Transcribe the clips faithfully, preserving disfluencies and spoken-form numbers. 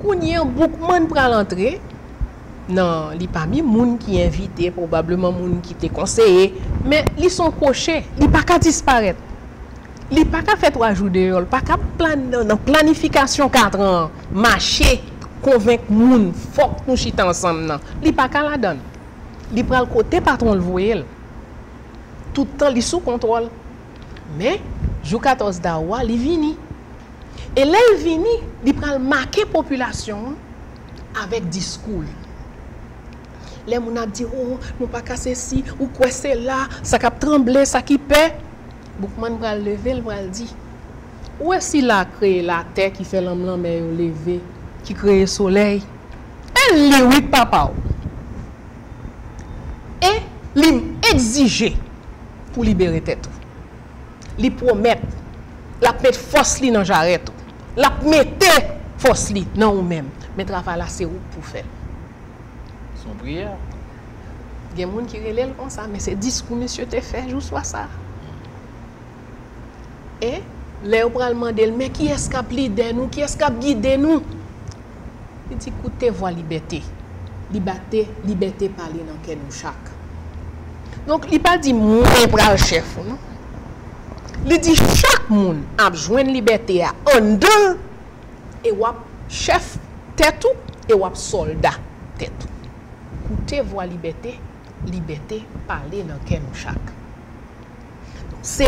Kounye a, Boukman pral antre nan, li pami moun ki envite, pwobableman moun ki te konseye, men li se yon kwoche, li pa ka disparèt. Li pa ka fè twa jou deyò, li pa ka plan, nan, nan planifikasyon katran an, mache konvenk moun fòk nou chita ansanm nan. Li pa ka ladan l. Li pral kote patwon l voye l. Tout tan li sou kontwòl. Men, jou katòz dawou a, li vini. E lè l vini, li pral make popilasyon an avèk diskou l. Lè moun ap di, "O, nou pa ka sesi, ou kwè se la, sa k ap tranble, sa ki pè." Boukman pral leve, l pral di, "Ou wè sila kreye latè ki fè lanm lanmè yo leve, ki kreye solèy? E li wi k papa w." E li egzije pou libere tèt ou. Li pwomèt l ap met fòs li nan jarèt ou. L ap mete fòs li nan ou menm. Men travay la se ou k pou fè l. Se yon priyè. Gen moun ki rele l konsa, men se diskou misye te fè jou swa sa. E lè yo pral mande l, "Men kiyès k ap lidè nou? Kiyès k ap gide nou?" Li di, "Koute vwa libète. Libète, libète pale nan kè nou chak." Donk, li pa di, "Mwen pral chèf ou," non. Li di, "Chak moun ap jwenn libète a anndan l, e w ap chèf tèt ou, e w ap sòlda tèt ou." Koute vwa libète, libète pale nan kè nou chak. Se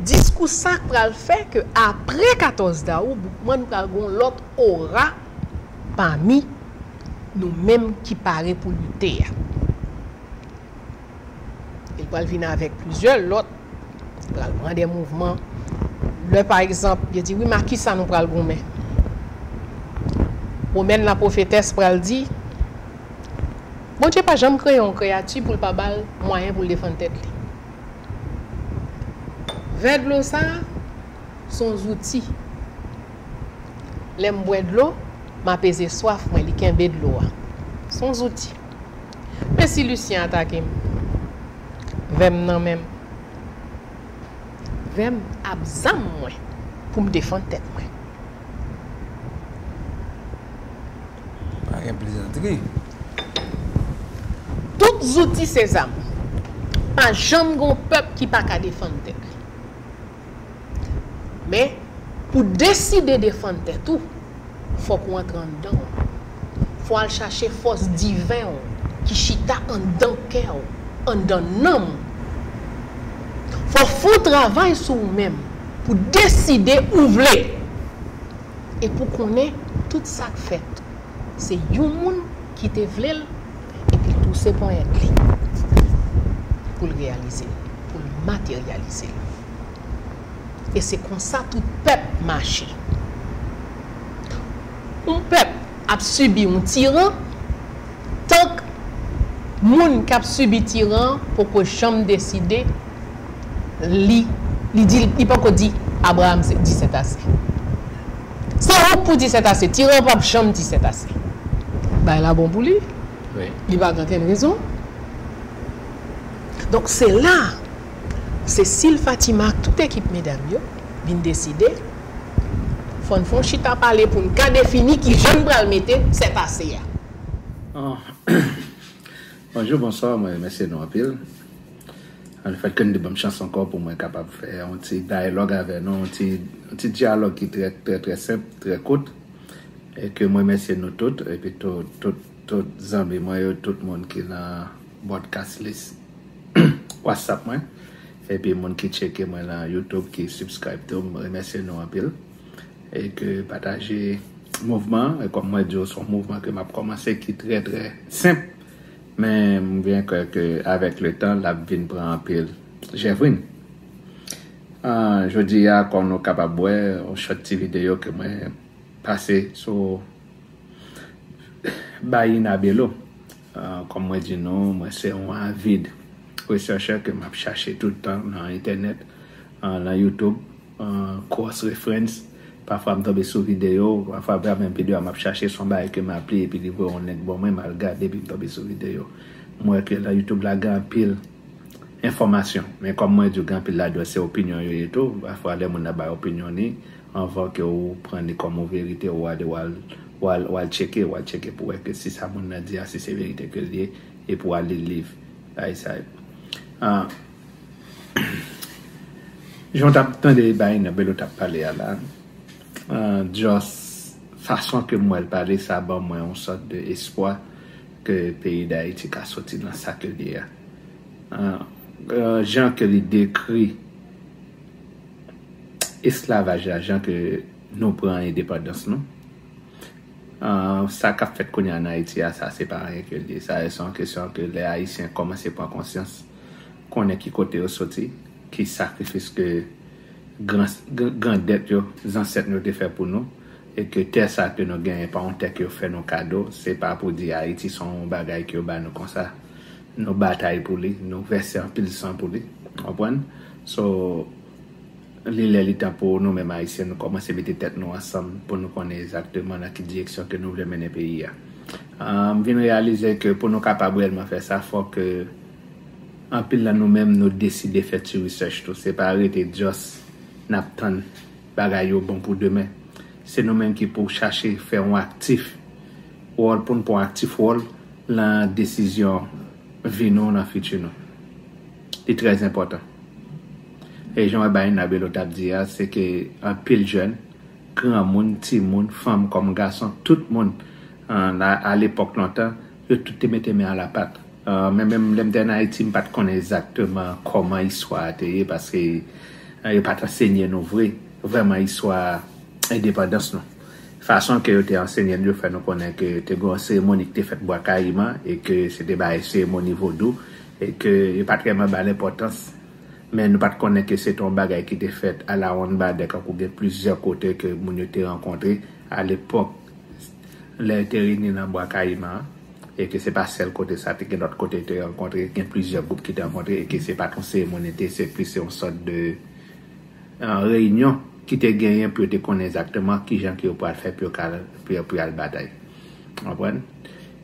diskou sa k pral fè ke apre katòz dawou, Boukman pral gen yon lòt ora pami nou menm ki pare pou lite a. Li pral vin avèk plizyè lòt, pral pran de mouvman. Lè, pa egzanp, yo di, "Wi, men a kisa nou pral goumen?" Womèn lapwofetès pral di, Bondye pa janm kreye yon kreyati pou l pa ba l mwayen pou l defann tèt li. Vè dlo sa a, se yon zouti. Lè m bwè dlo, m apeze swaf mwen, li kenbe dlo a. Se yon zouti. Men si Lisyen atake m, vè m nan men m. Vè m ap zam mwen pou m defann tèt mwen. Pa gen plezantri. Tout zouti se zam. Pa janm gen yon pèp ki pa ka defann tèt li. Men, pou deside defann tèt ou, fòk ou antre anndan w. Fò w al chache fòs diven w ki chita anndan kè w, anndan nanm ou. Fò w fè yon travay sou ou menm pou deside ou vle. E pou konnen tout sa k fèt, se yon moun ki te vle l, epi l touse ponyèt li pou l reyalize l, pou l materyalize l. E se konsa tout pèp mache. Yon pèp ap sibi yon tiran, tank moun k ap sibi tiran an poko janm deside, li, li di, li poko di, "Abraram, se, di sètase." Se ou k pou di sètase, tiran an p ap janm di sètase. Bagay la bon pou li. Wi. Li pa gen okenn rezon. Donk, se la, Cécile Fatima ak tout ekip medam yo vin deside, fò n fè yon chita pale pou n ka defini ki jan n pral mete sètase a. Ah. Bonjou, bonswa, mwen remèsye nou anpil. Lefèt ke n te ban m chans ankò pou mwen kapab fè yon ti dayalòg avè nou, yon ti, yon ti dyalòg ki trè, trè, trè senp, trè kout. E ke mwen remèsye nou tout, epi tout, tout, tout zanmi mwen yo, tout moun ki nan broadcast list WhatsApp mwen, epi moun ki tcheke mwen nan YouTube, ki subscribe tou, mwen remèsye nou anpil. E ke pataje mouvman an, e kòm mwen di w, se yon mouvman ke m ap kòmanse ki trè, trè senp, men m byen kwè ke avèk letan, l ap vin pran anpil jèvrin. Ah, jodi a, kòm nou kapab wè, yon chòt ti videyo ke mwen pase sou Bayina Bello. Ah, kòm mwen di nou, mwen se yon avid resèchè ke m ap chache tout tan nan entènèt, ah, nan YouTube, ah, cross reference. Pafwa m tonbe sou videyo, pafwa pa menm videyo a m ap chache, se yon bagay ke m ap li epi li voye yon link ban mwen, m al gade epi m tonbe sou videyo. M wè ke nan YouTube la gen anpil enfòmasyon. Men kòm mwen di w, gen anpil ladan se opinyon yo ye tou. Pafwa lè moun nan bay opinyon li, anvan ke ou pran li kòm yon verite, ou ale w al w al, w al tcheke, w al tcheke pou wè ke si sa moun nan di a, si se verite ke l ye, e pou w al li liv. Bagay sa yo. Ah, jan w t ap tande Baïna Bello t ap pale a la, ah, just fason ke m wè l pale, sa ban mwen yon sòt de espwa ke peyi Dayiti ka soti nan sa ke l ye a. Ah, ah, jan ke li dekri esklavaj la, jan ke nou pran endepandans nou. Ah, sa k ap fèt kounye a ann Ayiti a, sa se pa anyen ke l ye. Sa se yon kesyon ke lè Ayisyen kòmanse pran konsyans, konnen ki kote yo soti, ki sakrifis ke gran, gran, grandèt yo, zansèt nou te fè pou nou, e ke tè sa ke nou genyen pa yon tè ke yo fè nou kado, se pa pou di Ayiti se yon bagay ke yo ba nou konsa. Nou batay pou li, nou vèse anpil san pou li, w konprann? So, li lè li tan pou nou menm Ayisyen, nou kòmanse mete tèt nou ansanm pou nou konnen egzakteman nan ki direksyon ke nou vle mennen peyi a. Ah, m vin reyalize ke pou nou kapab reyèlman fè sa, fòk ke anpil nan nou menm, nou deside fè ti research tou. Se pa rete just n ap tann bagay yo bon pou demen. Se nou menm ki pou chache fè yon aktif wòl, pou n pran yon aktif wòl nan desizyon vi nou, nan fiti nou. Li trè enpòtan. E jan w wè Baïna Bello t ap di a, se ke anpil jèn, granmoun, timoun, fanm kòm gason, tout moun, ah, la, a lepòk lontan, yo tout te mete men a la pat. Ah, men menm lè m te ann Ayiti, m pa t konnen egzakteman kòman istwa a te ye, paske, ah, yo pa t ansenye nou vre, vrèman istwa endepandans nou. Fason ke yo te ansenye n, yo fè nou konnen ke te gen yon seremoni ki te fèt Bwa Kayiman e ke se te bay seremoni vodou e ke yo pa t vrèman ba l enpòtans. Men nou pa t konnen ke se te yon bagay ki te fèt alawonnbadè, kankou gen plizyè kote ke moun yo te rankontre a lepòk lè yo te reyini nan Bwa Kayiman an, e ke se pa sèl kote sa, te gen lòt kote yo te rankontre, gen plizyè gwoup ki te rankontre, e ke se pa t yon seremoni te, se plis yon sòt de, ah, reyinyon ki te genyen pou yo te konnen egzakteman kijan ke yo pral fè pou yo ka, pou yo, pou yo al batay. W konprann?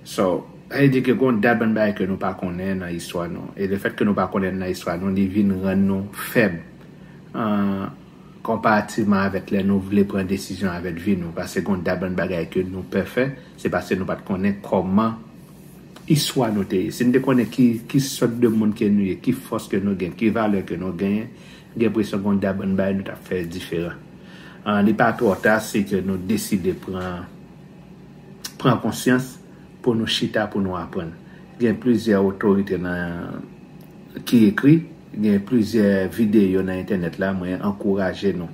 So, sa vle di ke gon dat bann bagay ke nou pa konnen nan istwa nou. E lefèt ke nou pa konnen nan istwa nou, li vin rann nou fèb, ah, konparativman avèk lè nou vle pran desizyon avèk vi nou. Paske gon dat bann bagay ke nou pè fè, se paske nou pa t konnen kòman istwa nou te ye. Si n te konnen ki, ki sòt de moun ke nou ye, ki fòs ke nou gen, ki valè ke nou genyen, gen enpresyon gon dat bann bagay nou t ap fè diferan. Ah, li pa twò ta si ke nou deside pran, pran konsyans pou nou chita, pou nou aprann. Gen plizyè otorite nan, ki ekri, gen plizyè videyo nan entènèt la, mwen ankouraje nou.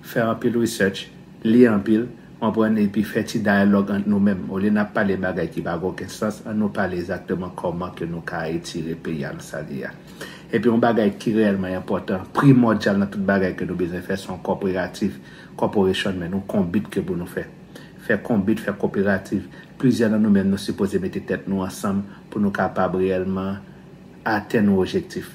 Fè anpil research, li anpil, w konprann, epi fè ti dayalòg ant nou menm. Olye n ap pale bagay ki pa gen okenn sans, ann nou pale egzakteman kòman ke nou ka retire peyi a nan sa li ye a. Epi yon bagay ki reyèlman enpòtan, primòdyal nan tout bagay ke nou bezwen fè, se yon kòporatif, corporation, men yon konbit ke pou nou fè. Fè konbit, fè koperativ. Plizyè nan nou menm, nou sipoze mete tèt nou ansanm pou nou kapab reyèlman atenn yon objektif.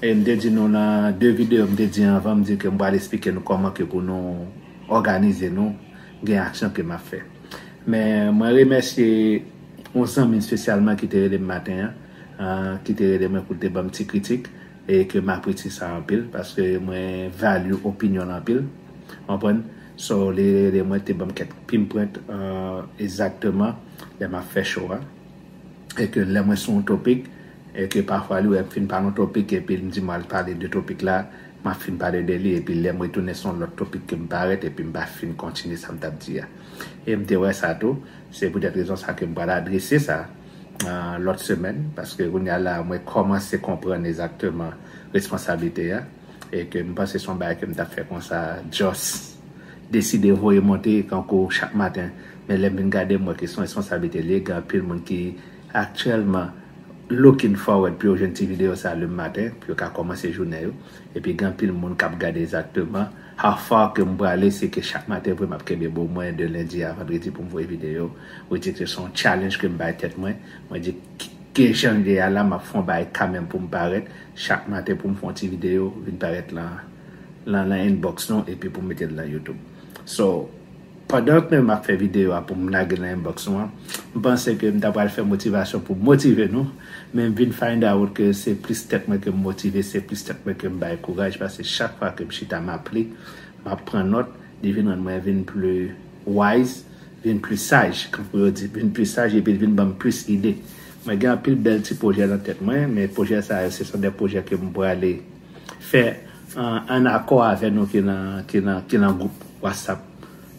E m te di nou nan de videyo m te di anvan, m di ke m pral esplike nou kòman ke pou nou òganize nou, gen aksyon ke m ap fè. Men mwen remèsye yon zanmi m espesyalman ki te rele m maten an, ah, ki te rele mwen pou l te ban m ti kritik, e ke m apresye sa anpil, paske mwen value opinyon l anpil. W konprann? So, li rele mwen, te ban m kèk pinpoint, ah, egzakteman lè m ap fè show a. E ke lè mwen sou yon topik, e ke pafwa li wè m fin pale yon topik, epi l di m al pale de topik la, m ap fin pale de li, epi lè m retounen se yon lòt topik ke m parèt, epi m pa fin kontinye sa m t ap di a. E m te wè sa tou, se poutèt rezon sa ke m pral adrese sa, ah, lòt semèn, paske kounye a la, mwen kòmanse konprann egzakteman responsablite a, e ke m panse se yon bagay ke m t ap fè konsa, just deside voye monte kankou chak maten. Men lè m vin gade, m wè ke se yon responsablite li ye, gen anpil moun ki aktyèlman looking forward pou yo jwenn ti videyo sa lemen maten, pou yo ka kòmanse jounen yo. Epi gen anpil moun k ap gade egzakteman how far ke m prale, se ke chak maten vre m ap kenbe bon mwen de lendi a vandredi pou m voye videyo. Ou di ke se yon challenge ke m bay tèt mwen. Mwen di, ke jan l ye a la, m ap fè yon bagay kanmenm pou m parèt. Chak maten pou m fè yon ti videyo, vin parèt lan, lan, lan inbox nou, epi pou m mete l lan YouTube. So, pandan ke m ap fè videyo a pou m lage l lan inbox nou an, m panse ke m ta pral fè motivasyon pou motive nou, men m vin find out ke se plis tèt mwen ke m motive, se plis tèt mwen ke m bay kouraj, paske chak fwa ke m chita m ap li, m ap pran nòt, li vin rann mwen vin pli wise, vin pli saj, kankou yo di, vin pli saj epi l vin ban m plis ide. Mwen gen anpil bèl ti pwojè nan tèt mwen, men pwojè sa yo, se son de pwojè ke m prale fè an, an akò avè nou ki nan, ki nan, ki nan gwoup WhatsApp,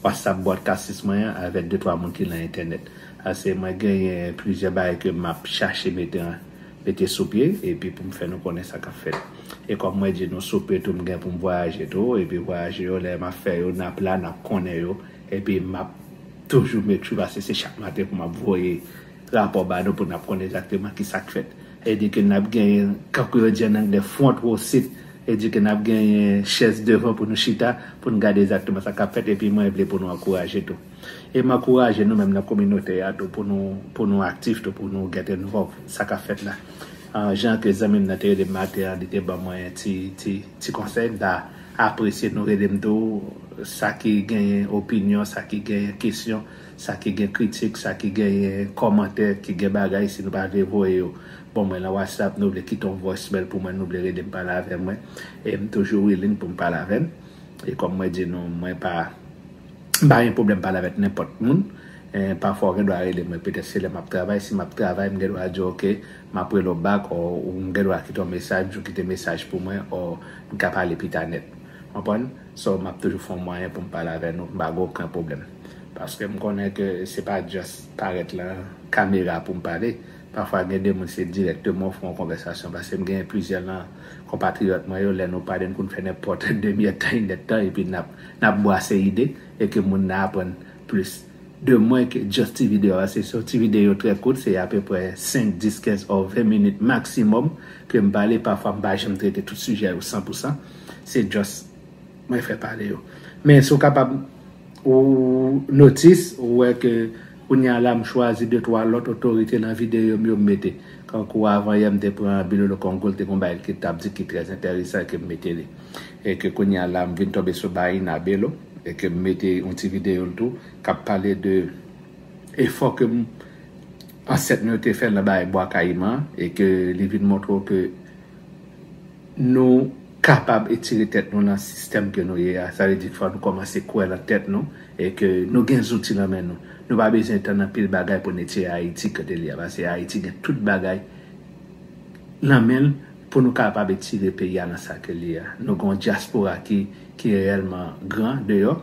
WhatsApp broadcasters mwen an, avèk de twa moun ki nan entènèt. Ase mwen genyen plizyè bagay ke m ap chache mete an, mete sou pye, epi pou m fè nou konnen sa k ap fèt. E kòm mwen di nou, sou pye tou, m gen pou m vwayaje tou, epi vwayaje yo, lè m ap fè yo, n ap la, n ap konnen yo, epi m ap toujou make sure, paske se chak maten pou m ap voye rapò ba nou pou n ap konnen egzakteman ki sa k fèt. E di ke n ap genyen, kankou yo di an anglè, front row seat, e di ke n ap genyen chèz devan pou nou chita, pou n gade egzakteman sa k ap fèt, epi mwen vle pou nou ankouraje tou. E m ankouraje nou menm nan kominote a tou pou nou, pou nou aktif tou, pou nou get involved sa k ap fèt la. Ah, jan ke zanmi m nan te rele m maten an, li te ban mwen ti, ti, ti konsèy, m ta apresye nou rele m tou, sa ki genyen opinyon, sa ki genyen kesyon, sa ki gen kritik, sa ki genyen kòmantè, ki gen bagay, si nou pa vle voye yo ban mwen nan WhatsApp, nou vle kite yon voicemail pou mwen, nou vle rele m pale avè mwen, e m toujou willing pou m pale avè n. E kòm mwen di nou, mwen pa, m pa gen pwoblèm pale avèk nenpòt moun. E, pafwa, w gen dwa rele mwen, petèt se lè m ap travay. Si m ap travay, m gen dwa di, "Ok, m ap rele w back," o, ou m gen dwa kite yon mesaj, ou kite mesaj pou mwen, o m ka pale pita nèt. Konprann? So, m ap toujou fè yon mwayen pou m pale avè nou, m pa gen okenn pwoblèm. Paske m konnen ke se pa just parèt lan kamera pou m pale. Pafwa, gen de moun, se dirèkteman w fè yon konvèsasyon. Paske m gen plizyè nan konpatriyòt mwen yo, lè nou pale, n konn fè nenpòt demi èdtan, inèdtan, epi n ap, n ap bwase ide, e ke moun nan aprann plis de mwen ke just ti videyo a. Se, se yon ti videyo trè kout, se apeprè senk, dis, kenz o ven minit maksimòm ke m pale. Pafwa, m pa janm trete tout sijè yo san pou san. Se just mwen fè pale yo. Men si w kapab, ou notice, ou wè ke kounye a la, m chwazi de twa lòt otorite nan videyo m yo m mete. Kankou avan yè, m te pran Bilolo Kongo, l te gon bagay ki t ap di ki trè enteresan, ke m mete li. E ke kounye a la, m vin tonbe sou Baina Bello, e ke m mete yon ti videyo l tou, k ap pale de efò ke m, ansèt nou yo te fè nan bay Bwa Kayiman, e ke li vin montre w ke nou kapab etire tèt nou nan sistèm ke nou ye a. Sa vle di fò nou kòmanse kwè nan tèt nou e ke nou gen zouti nan men nou. Nou pa bezwen tann anpil bagay pou n etire Ayiti kote li a, paske Ayiti gen tout bagay nan men l pou nou kapab etire peyi a nan sa ke li ye a. Nou gen yon dyaspora ki, ki reyèlman gran deyò.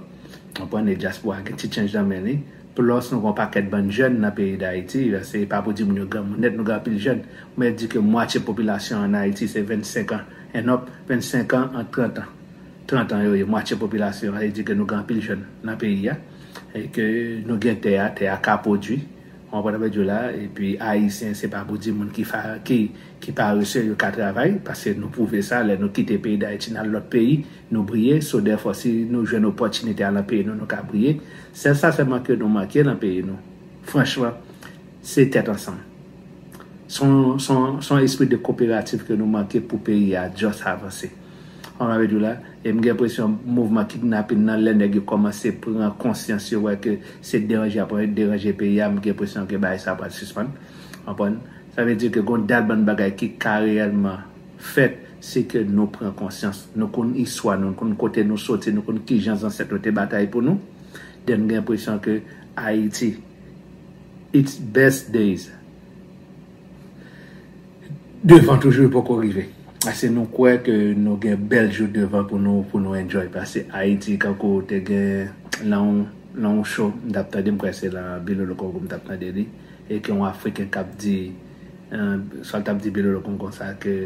Konprann, e dyaspora gen ti chanj nan men li. Plus, nou gen yon pakèt bann jèn nan peyi Dayiti, se pa pou di moun yo granmoun nèt, nou gen anpil jèn. Mwen di ke mwatye popilasyon an Ayiti se vennsenk an and up, vennsenk an an trant an. Trant an yo ye, mwatye popilasyon an, e di ke nou gen anpil jèn nan peyi a, e ke nou gen tè a, tè a ka pwodui. Ou konprann sa m vle di w la? Epi Ayisyen, se pa pou di moun ki fa, ki, ki parese, yo ka travay, paske nou pwouve sa, lè nou kite peyi Dayiti, n al lòt peyi, nou briye. So, dèfwa, si nou jwenn opòtinite a nan peyi nou, nou ka briye. Sèl sa sèlman ke nou manke nan peyi nou, franchman, se tèt ansanm. Se yon, se yon, se yon espri de koperatif ke nou manke pou peyi a just avanse. Ou konprann sa m vle di w la? E m gen enpresyon mouvman kidnapin nan, lè nèg yo kòmanse pran konsyans, yo wè ke se deranje y ap deranje peyi a, m gen enpresyon ke bagay sa pral sispann. Ou konprann? Sa vle di ke gen yon dal bann bagay ki ka reyèlman fèt, se ke nou pran konsyans. Nou konn istwa nou, nou konn kote nou soti, nou konn kijan zansèt nou te batay pou nou. Then m gen enpresyon ke Ayiti, its best days devan toujou, li poko rive. Paske nou kwè ke nou gen bèl jou devan pou nou, pou nou enjoy. Paske Ayiti, kankou te gen nan yon, nan yon show, m t ap tande, m kwè se nan Bilolo Kongo m t ap tande li, e ke yon Afriken k ap di, eh, sa l t ap di Bilolo Kongo konsa, ke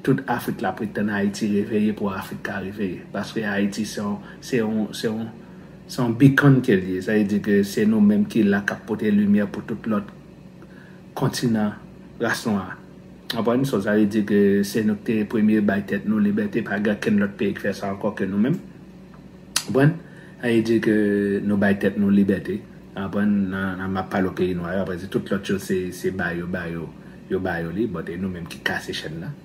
tout Afrik la pretann Ayiti reveye pou Afrik ka reveye. Paske Ayiti se yon, se yon, se yon, se yon beacon ke l ye. Sa vle di ke se nou menm ki la k ap pote limyè pou tout lòt kontinan ras nwa a. Konprann? So, sa vle di ke se nou ki te premye bay tèt nou libète, pa gen okenn lòt peyi ki fè sa ankò ke nou menm. Konprann? Sa vle di ke nou bay tèt nou libète. Konprann? Nan, nan m ap pale w peyi nwa yo, apre se tout lòt yo, se, se ba yo, ba yo, yo ba yo li, but e nou menm ki kase chèn nan.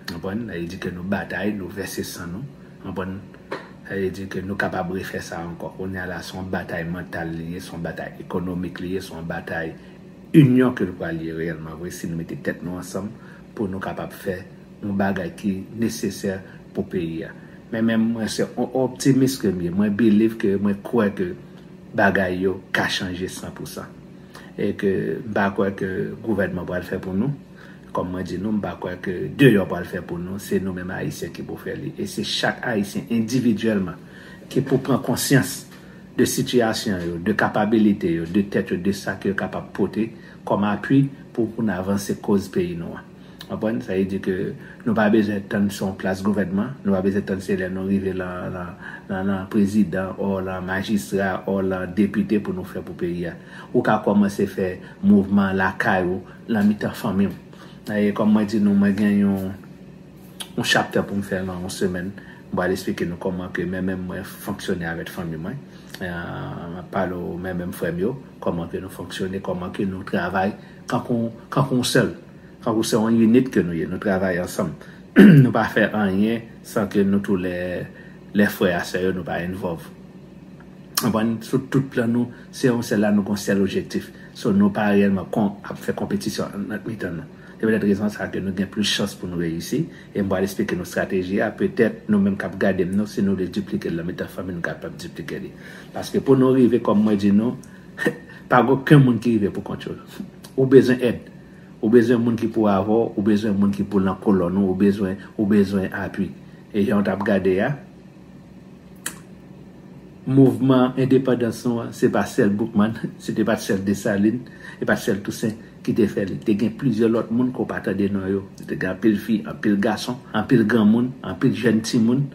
Konprann? Sa vle di ke nou batay, nou vèse san nou. Konprann? Sa vle di ke nou kapab refè sa ankò. Kounye a la, se yon batay mantal li ye, se yon batay ekonomik li ye, se yon batay inyon ke nou pral ye reyèlman vre si nou mete tèt nou ansanm pou nou kapab fè yon bagay ki nesesè pou peyi a. Men menm mwen se yon optimis ke m ye. Mwen believe ke, mwen kwè ke bagay yo ka chanje san pou san. E ke m pa kwè ke gouvènman pral fè pou nou. Kòm mwen di nou, m pa kwè ke deyò pral fè pou nou. Se nou menm Ayisyen ki pou fè li. E se chak Ayisyen endividyèlman ki pou pran konsyans de sitiyasyon yo, de kapabilite yo, de tèt yo, de sa ke yo kapab pote kòm apui pou, pou n avanse koz peyi nou an. Konprann? Sa vle di ke nou pa bezwen tann se yon plas gouvènman, nou pa bezwen tann se lè nou rive lan, lan, lan, lan prezidan, o lan majistra, o lan depite pou nou fè pou peyi a. Ou ka kòmanse fè mouvman lakay ou, lan mitan fanmi w. E kòm mwen di nou, mwen gen yon, yon chapter pou m fè lan yon semèn. M pral eksplike nou kòman ke mwen menm mwen fonksyone avèk fanmi mwen. E, m ap pale w mwen menm frè m yo, kòman ke nou fonksyone, kòman ke nou travay kankou, kankou yon sèl. Kankou se yon unit ke nou ye, nou travay ansanm. Nou pa fè anyen san ke nou tou lè, lè frè a sè yo, nou pa involve. Konprann? Sou tout plan nou, se yon sèl la, nou gon sèl objektif. So, nou pa reyèlman kon, ap fè konpetisyon ant mitan nou. Se petèt rezon sa ke nou gen plis chans pou nou reyisi. E m pral eksplike nou estrateji a. Petèt, nou menm k ap gade m, nou, si nou vle diplike l nan mitan fanmi, nou kapab diplike li. Paske pou nou rive, kòm mwen di nou, pa gen okenn moun ki rive pou kont yo. Ou bezwen èd. Ou bezwen moun ki pou avè w, ou bezwen moun ki pou lan kolòn ou, ou bezwen, ou bezwen apui. E jan w t ap gade a, mouvman endepandans nou an, se pa sèl Boukman, se te pa t sèl Desalin, e pa t sèl Tousen ki te fè li. Te gen plizyè lòt moun ke w pa tande non yo. Te gen anpil fi, anpil gason, anpil granmoun, anpil jèn timoun.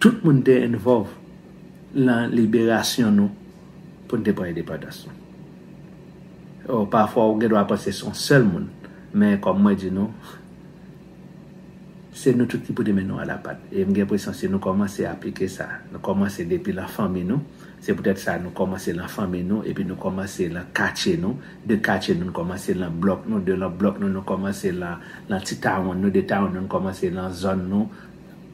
Tout moun te involve lan liberasyon nou pou n te pran endepandans nou. O, pafwa, ou gen dwa panse se yon sèl moun, men kòm mwen di nou, se nou tout ki pou te mennen nou alapat. E m gen enpresyon si nou kòmanse aplike sa, nou kòmanse depi lan fanmi nou, se poutèt sa nou kòmanse lan fanmi nou, epi nou kòmanse lan katye nou, de katye nou, nou kòmanse lan blòk nou, de lan blòk nou, nou kòmanse lan, lan ti tawonn nou, de tawonn nou, nou kòmanse lan zòn nou,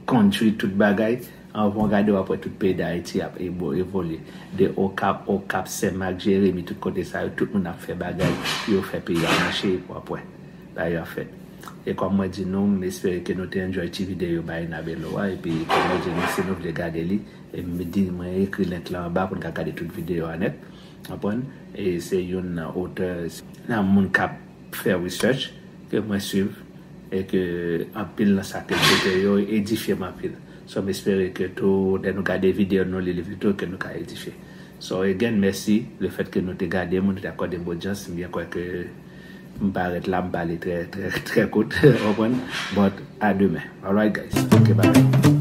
country, tout bagay. Anvan w gade, w ap wè tout peyi Dayiti ap evo-, evolye. De Okap, Okap, Senmak, Jeremi, tout kote sa yo, tout moun ap fè bagay pou yo fè peyi a mache, w ap wè bagay yo ap fèt. E kòm mwen di nou, m espere ke nou te enjoy ti videyo Bayina Bello a, epi kòm mwen di nou, si nou vle gade li, e m di mwen ekri link lan anba pou n ka gade tout videyo a nèt. Konprann? E se youn nan otè, nan moun k ap fè research ke mwen swiv e ke anpil nan sa ke l pote yo edifye m anpil. So, m espere ke tou, lè nou gade videyo, nou li liv li tou, ke nou ka edifye. So, again, mèsi lefèt ke nou te gade m, nou te akòde m odyans. M byen kwè ke m parèt la, m pale trè, trè, trè kout, w konprann? But, a demen. Alright, guys. Ok, bye.